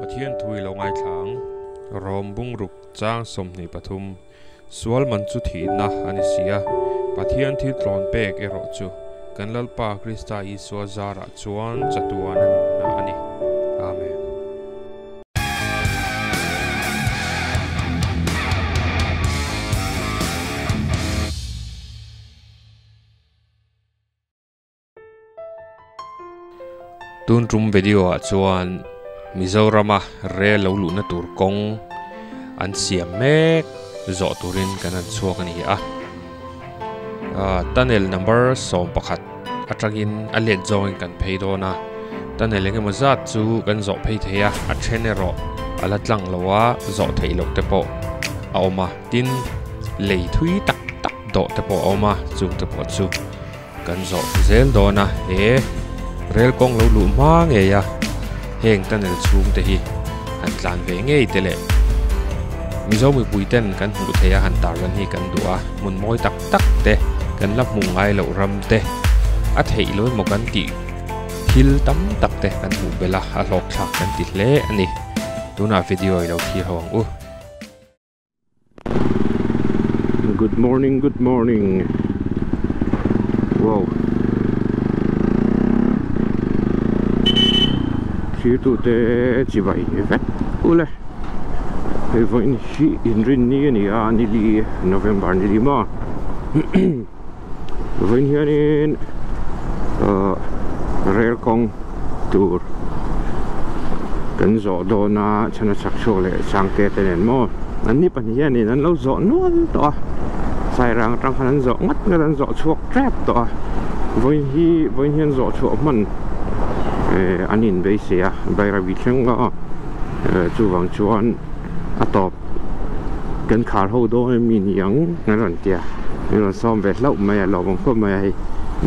Pathian thu i lo ngaithla ang. Rom bungruk chang 23 Sual man chu thihna a ni si a, Pathian thil tlawn pek erawh chu kan Lalpa Krista Isua zarah chuan chatuan a nunna a ni. Amen. Tun tum video ah chuan Mizorama rel lo luhna tur kawng an siam mek zawh turin kan han chhuak a ni a. Tunnel number 11 atangin a let zawngin kan phei dawn a. Tunnel engemaw zat chu kan zawh phei thei a, a then erawh a la tlang lo a, zawh theih loh te pawh a awm a. Tin, lei thui tak tak dawh te pawh a awm a, chung te pawh chu kan zawh zel dawn a. He rel kawng lo luh hma ngei a, heng tunnel chhung te hi han tlan ve ngei te leh Mizo mipui ten kan hmuh theih a han tarlan hi kan duh a, hmun mawi tak tak te kan la hmuh ngai loh ram te a theih lo emaw kan tih thil tam tak te kan hmuh belh a, a hlawk thlak kan ti hle a ni. Tunah video i lo thlir ho ang u. Good morning, good morning. Wow. Thlir tu te chibai vek ule. Hei vawiin hi inrin ni a ni a, ni li November ni li maw. Vawiin hianin ahh rel kawng tur kan zawh dawn a chhan a chak chhuak leh Sangte te nen maw an ni pahnih hianin an lo zawh nual tawh a Sairang atang khan an zawh ngat ngat an zawh chhuak tep tawh a vawiin hi vawiin hian zawh chhuah hman eh an inbeisei a Bairabi thleng a chuvang chuan a tawp. Kan khar ho dawn em ni ang an rawn ti a, min rawn sawm ve hlauh mai a, lawmawm khawp mai a hei.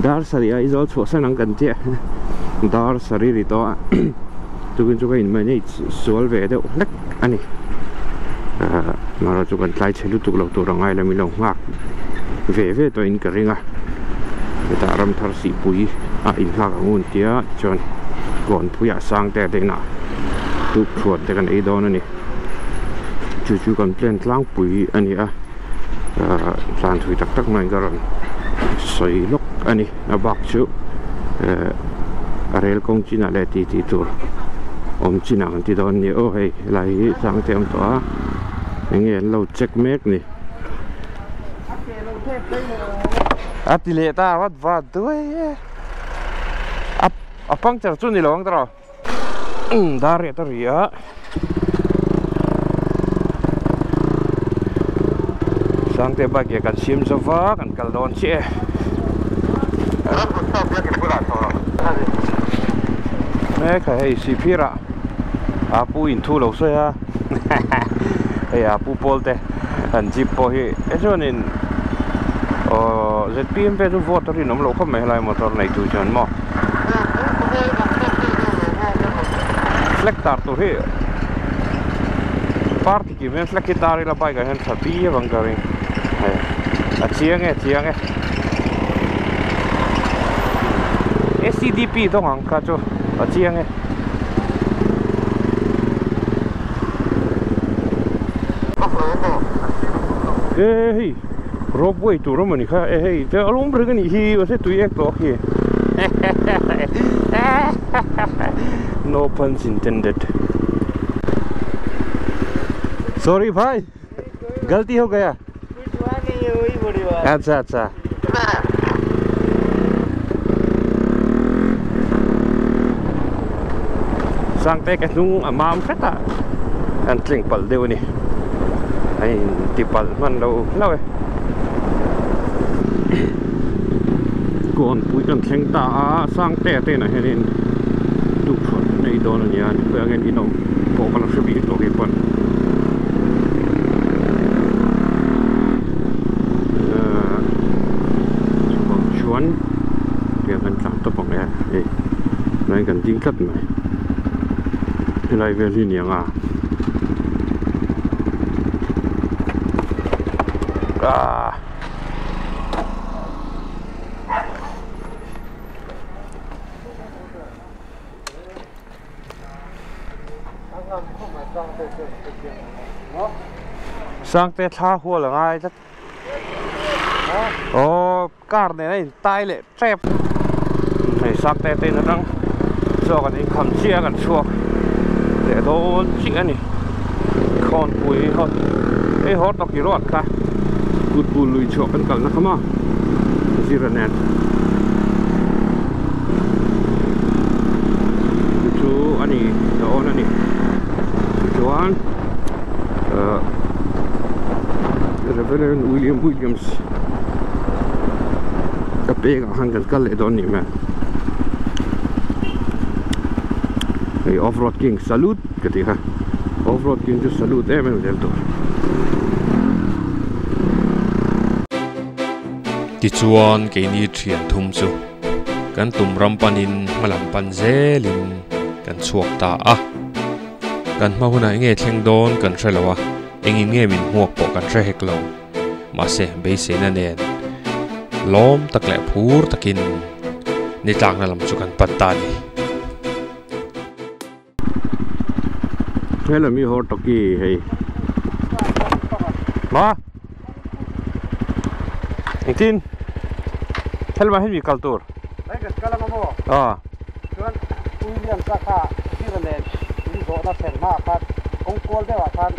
Dar sarih a Aizawl chhuahsan ang kan tia dar sarih ri tawh a tukin chu ka in manage sual ve deuh hlek a ni. Ahh mara chu kan tlai chhe lutuk lo tur angai lo min lo nghak ve ve tawhin ka ring a, hetah Ramthar Sihpui a inghak ang un tia tichuan Kawnpuiah Sangte te inah tukthuan te kan ei dawn a ni. Chu chu kan plan tlangpui a ni a ahh tlan thui tak tak hmangin ka rawn sawi lawk a ni a bak chu ehh a rel kawng chinah leh tih tih tur awm chinah kan ti dawn a ni aw hei helai hi tlang te a awm tawh a eng nge an lo check mek ni a ti leh ta vat vat duai e a puncture chu ni lo ang tawh. Dar riat a ri a Sangte bike ah kan siam zo va kan kal dawn chiah e he kha hei sihphir ah a pu in thu lo sawi a hei a pu pawl te an jeep pawh hi e chuanin aww zpm vel chu vote a rinawm loh khawp mai helai motor nei tu chuan maw. Flag tar tur hi party kim hian flag hi tar ila bike ah hian tha viau ang ka ring hei a chiang e a chiang e S_C_D_P dawng ang kha chu a chiang e. E hei ropeway tur a mawni kha e hei te a lawm reng a nih hi mahse tui ek tawh khi. No puns intended. Sorry bhai galti ho gaya. Acha acha. Sangte ka hnung a mam hret a an tling palh deuh a ni a in ti palh hman lo hlauh e. Kawnpui kan thleng ta a Sangte te inah hianin tukverh an nei dawn a nia khawiah nge in awm pawh ka la hre bik tawh keipawn ahh chuvang chuan tiang kan tlan tawp ang e hei tlaiin kan ding tlat mai helai vel hi ni ang a ahh. Sangte thla hual a ngai tlat. Aw car nen a in tai leh tep. Hei Sangte te in atang chaw kan inkham chiah a kan chhuak leh dawn chiah a ni. Khawnpui haw hei haw tawki road kha kutbul lui chhuah kan kalna kha maw zira nen. Chu chu a ni dawn a ni. Tichuan ahh Reverend William Williams ka peng ah khan kan kal leh dawn nih hmel. Hei off road king salute ka tih kha off road king chu salute em em zel tur. Tichuan keini thian thum chu kan tum ram panin hma lam pan zelin kan chhuak ta a. Kan hma hunah enge thleng dawn kan hre lo a, engin nge min hmuak pawh kan hre hek lo. Mahse beiseina nen lawm tak leh phur takin ni tlakna lam chu kan pan ta a ni. Hello mi hawr tawki hei ma engtin helma hi mi kal tur Hei kan kal anga maw ah chuan William sa kha zira nen in zawhna thlen hma ah khan kawng kual deuh ah khan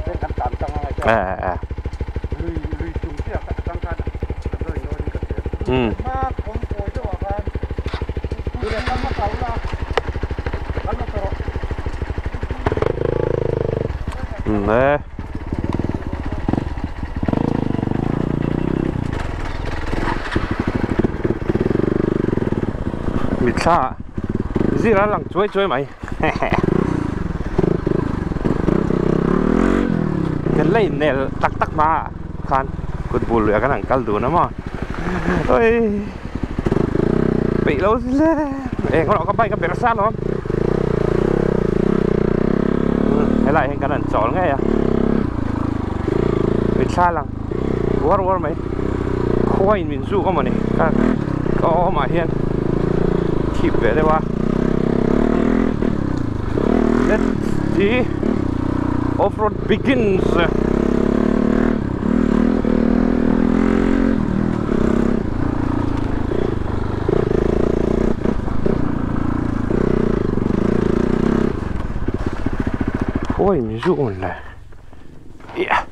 pen kan tlan tang anga chuan lui lui chung chiah atang khan a join dawn in ka hria hma kawng kawi deuh ah khan duh leh kal hmasa ula kal hmasa rawh. Mitthla zir a lang chuai chuai mai kan la innel tak tak hma ah khan kut bul luiah kan han kal dun a maw oi peih lo zil e eng erawh ka bike a ber sa alawm helaiah hian kan han chawl ngei a mitthla lang uar uar mai khua in min zuk a mawni ka ka awmah hian thip ve deuh a let the off road begins. Ôi mình ruộng này yeah.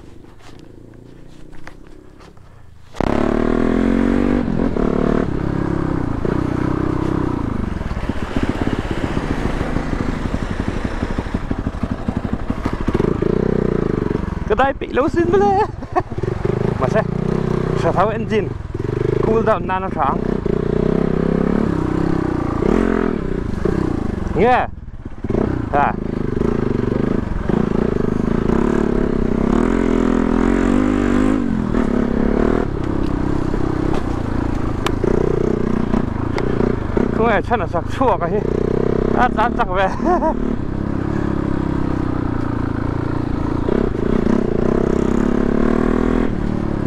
Cái đây bị lâu xin mới lên mà sẽ sẽ tháo engine cool down na nó sáng nghe à không phải chân là sặc chua cái à tán chặt về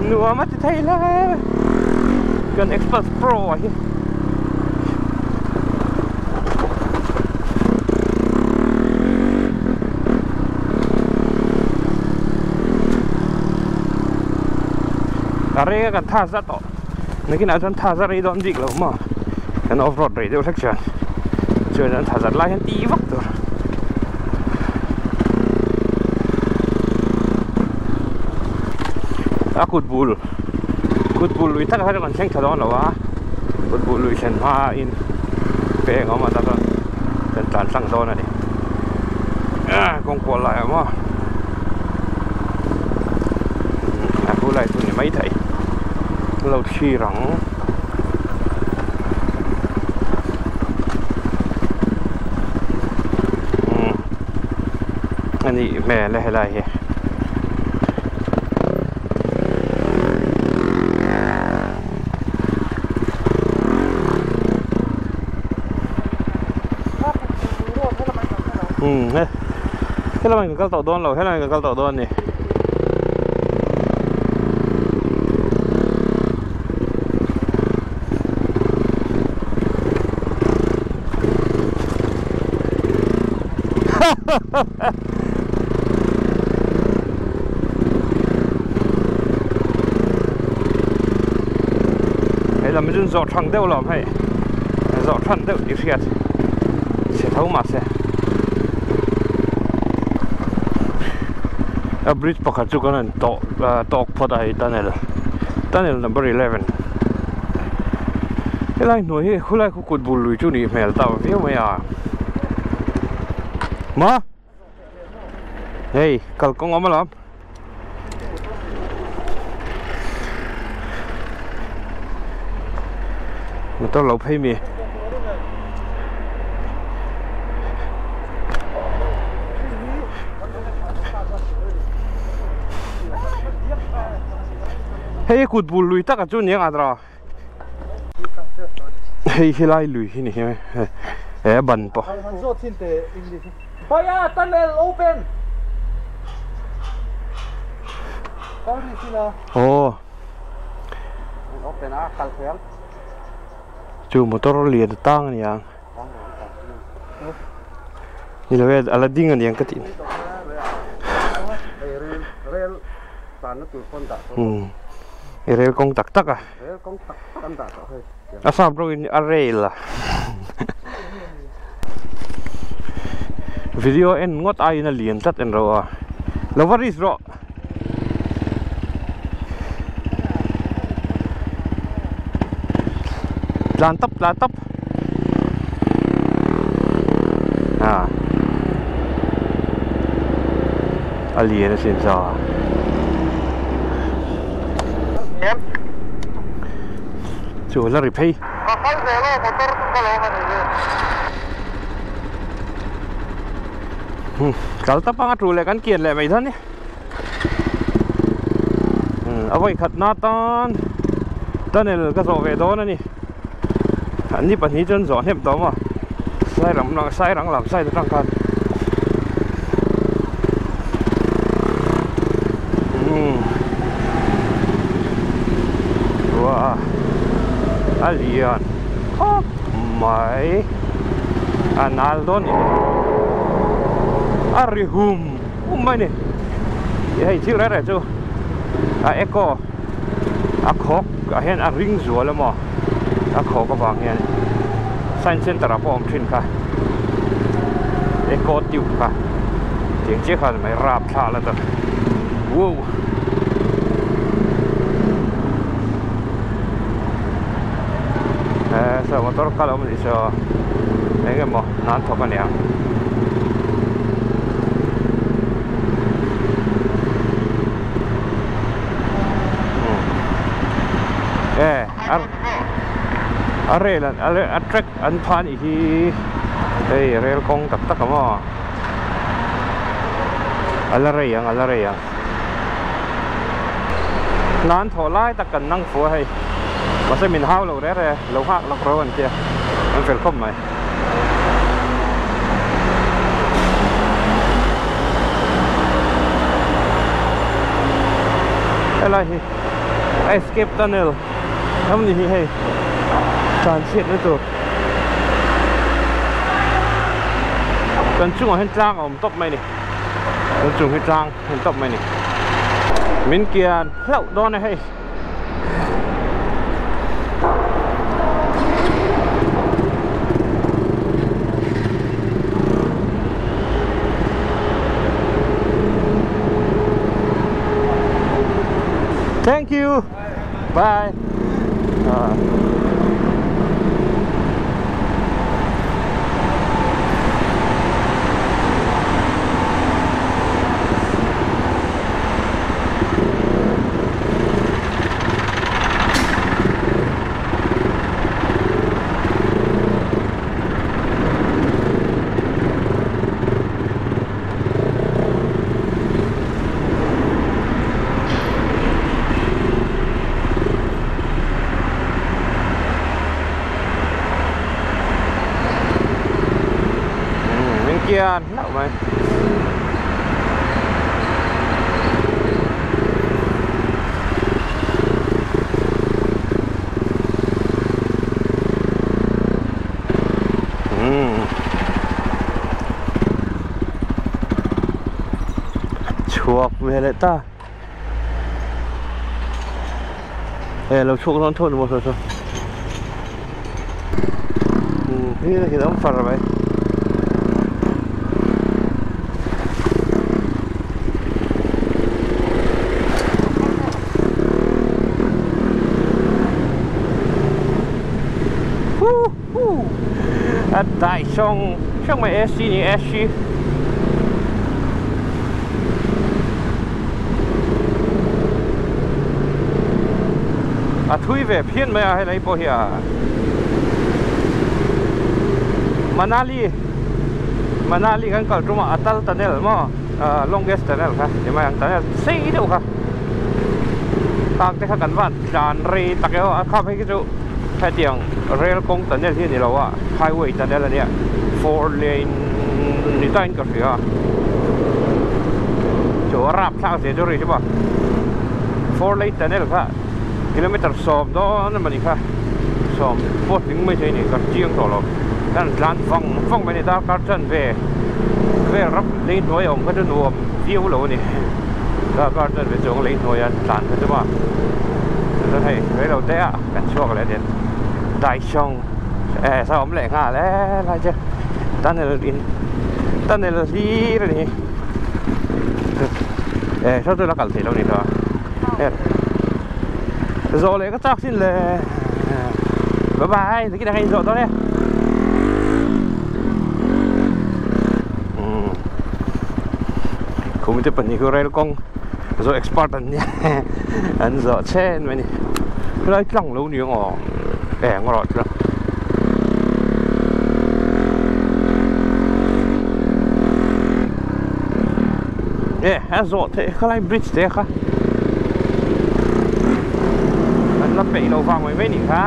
nua mất thấy là gần Xpulse Pro ấy. Ở kan tha za tawh nakinah chuan tha za rei dawn bik lo maw kan off road rei deuh hlek chuan chuan an tha zat lai hian ti vak tur a kut bul kut bul lui tak kha kan thleng tha dawn lo a kut bul lui thlen hma in peng awm a taka kan tlan tlang dawn a ni kawng kual lai ah maw a hu lai chu ni mai thei lo thlir ang a nih hmel e helai hi. Helai kan kal tawh dawn lo helai kan kal tawh dawn a ni. Hei lam chu zawh thang deuh lawm hei zawh than deuh tih hriat chhe tho mahse a bridge pakhat chu kan han tawh tawk phawt a hei tunnel tunnel number 11 helai hnuai hi khulai khu kut bul lui chu nih hmel ta viau mai a ma hei kalkawng awm alawm. Motor lo phei mi hei kut bul lui taka chu niang adra hei helai lui hi ni hi he ban pawh Baya tunnel open. Oh. Open a kal thiam. Chu motor lian tang aniang. Ni lo e ala ding aniang ka ti. Rail tan na tur pon dah. Rail kong tak tak a. Rail kong tak tak an dah hei. A sap ro in a rail a. Video en ngot ai na lian tlat en ro a. Lo va ris ro. Tlan tap tlan tap. À. A lian a sin sa. Chu la ri phei. Kal tap anga tu le kan kian le mai than ni. A voi khat na tan tunnel ka zo ve dawn ani. An ni pahnih chuan zawh hnem tawh maw sai ram lang sai rang lam side atang khan. Wow a lian khawp mai a nal dawn ni a ri hum hum mai ni hei thil reh reh chu a echo a khawk ah hian a ring zual emaw a khawk avang hian science center ah pawh awm thin kha echo tube kha tiang chiah khan mai rap thla la ta wow saw motor kal awm anih saw eng emaw nan thawk aniang. A rail an a track an pha anih hi hei rail kawng tak tak amaw ala rei ang ala rei ang nan thawh lai tak kan nang fu a hei mahse min hau lo re re lo nghak lawk ro an tia an fel khawp mai. Helai hi escape tunnel ram ni hi hei tlan chhiat na tur kan chungah hian tlang a awm tawp mai a ni kan chung hi tlang a awm tawp mai a ni min kian hlauh dawn a hei. Thank you. Bye. Bên kia lậu mày. Chhuak ve leh ta. E lo chhuak dawn tho ni maw saw saw. Hi hi lam far mai. A dai song song mai SC ni SC. A thui ve phian mai a helai pawh hi a Manali Manali kan kal tum a Atal tunnel maw longest tunnel kha ni mai ang tunnel sei deuh kha tak te kha kan van tlan rei tak emaw a kham hei khi chu hetiang rail kawng tunnel hi a ni lo a highway tunnel a nia 4 lane ni tain ka hria chu a rap thlak zia chu ri chu maw 4 lane tunnel kha kilometer 10 dawn amani kha 10 pawh tling mai thei ni ka chiang tawh lo kan tlan vang vang mai ni darkar chan ve vel ram lei hnuai a awm kha chu nuam viau lo ani darkar chan ve chuang lei hnuai a tlan kha chu maw chuan hei reilo te ah kan chhuak leh aniang daisawng e sa awm leh nghal e lai chu tunnel in tunnel hlir ani e saw chu la kal theih lo ni tawh a zawh leh ka chak sin le bye bye tikhin a inzawh dawn e khumi te pahnih khu rail kawng zawh expert an nia an zawh chen mai a ni helai tlang lo ni ang aw e ang erawh chu e a zawh theih khalai bridge te kha an la peih lo vang mai mai nih kha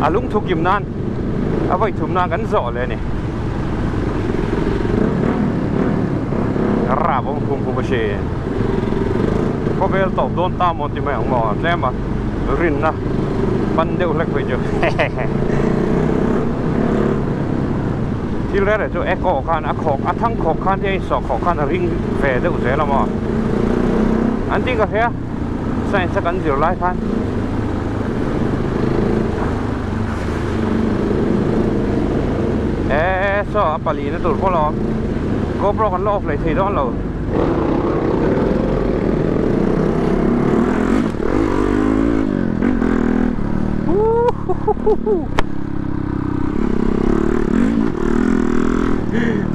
a lungthu kim nan a vawi thum nan kan zawh leh a ni rap awm khum khum a hre khawvel tawp dawn ta maw ti mai ang maw tlem a rinna pan deuh hlek phei chu thil reng reng chu echo khan a khawk a thang khawk khan te a insawh khawk khan a ring ve deuh zel a maw an tih ka hria science a kan zir lai khan e saw a pali na tur pawh lo GoPro kan la off leh thei dawn lo.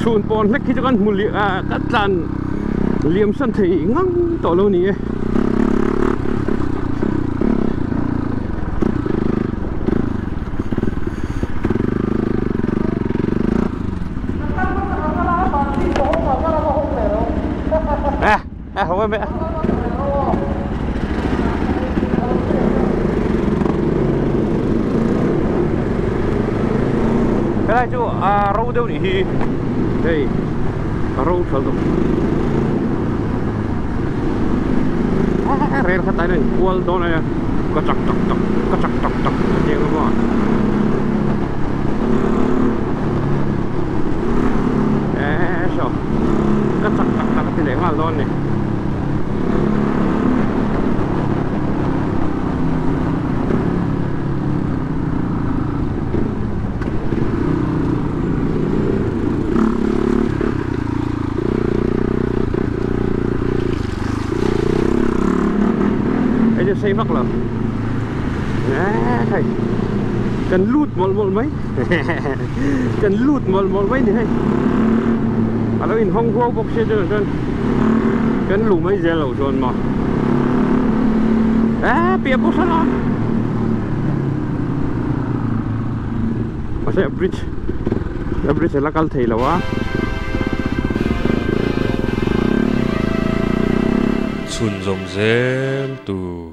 Chhun pawn hlek hi chu kan hmu kan tlan liam san thei ngang tawh lo ni e. À, không em mẹ. Cái này chú à râu đâu nhỉ? Đây, râu thật rồi. Rel khát tay này, qual đó này, có chặt chặt chặt, có chặt chặt chặt, tiếng không ạ? Sao? Có chặt chặt chặt thì để ngal đó này. Xây mắc là thầy cần lút một một mấy cần lút một một mấy thì hay ở đó in hong kong bốc xe rồi cần lù mấy giờ lẩu rồi mà à bia bốc xe nó mà sẽ bridge bridge là cal thầy là quá chun zom zel tu.